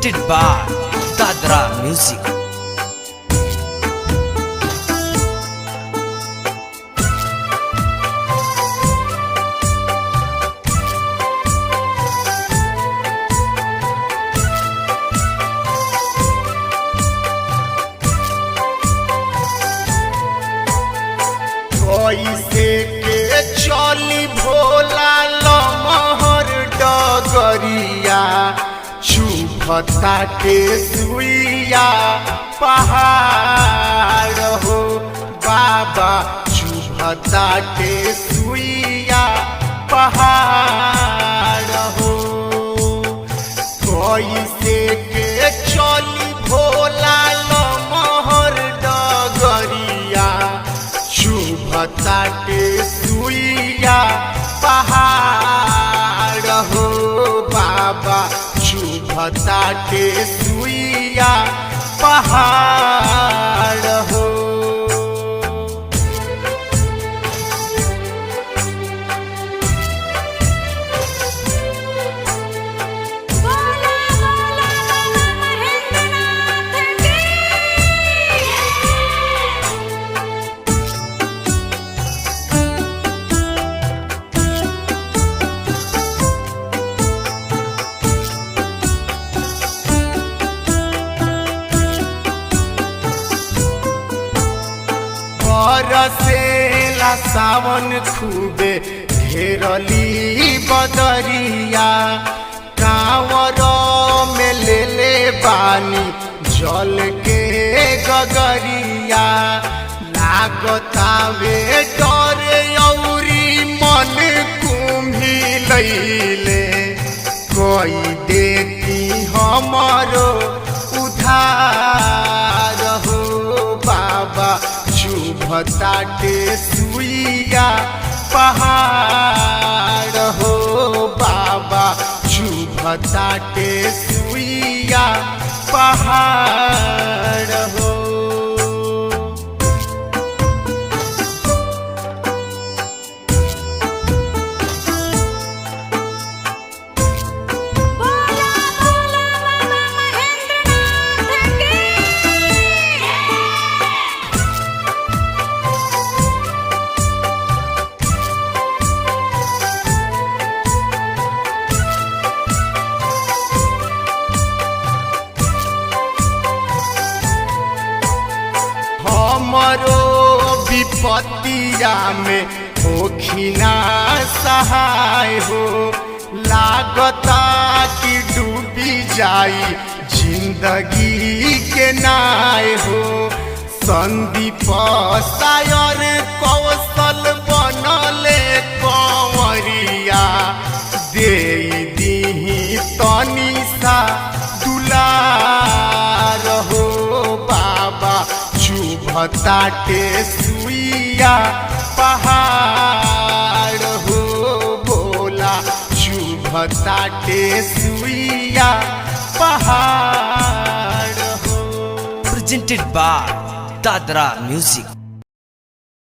Presented by Dadra Music. कैसे के चली भोला लमहर डगरिया, चुभता के सुइया पहाड़ हो बाबा, चुभता के सुइया पहाड़ हो। कैसे के चली भोला लमहर डगरिया, शुभता के सुइया पहाड़ हो बाबा, शुभता के सुइया पहाड़ हो। बोला बोला बाबा महेंद्रनाथ की। बरसेला सावन खूबे घेरली बदरिया, कांवर में ले ले बानी जल के गगरिया। लागतावे डर औरी मन कुम्ही लैले, कोई देती हमारो उधार हो बाबा, शुभता के सुइया पहाड़ हो बाबा, शुभता के सुइया पहाड़ हो। बोला बोला बाबा महेंद्रनाथ की। हमरो विपत्तिया में होखिना सहाय हो, लागता कि डूबी जाई जिंदगी के नाय हो। संदीप सायर कौशल बनले कंवरिया, दे दीही तनी सा दुलार हो बाबा, शुभता के सुइया पहाड़ हो बोला, शुभता के सुइया पहाड़ हो। Presented by Dadra Music.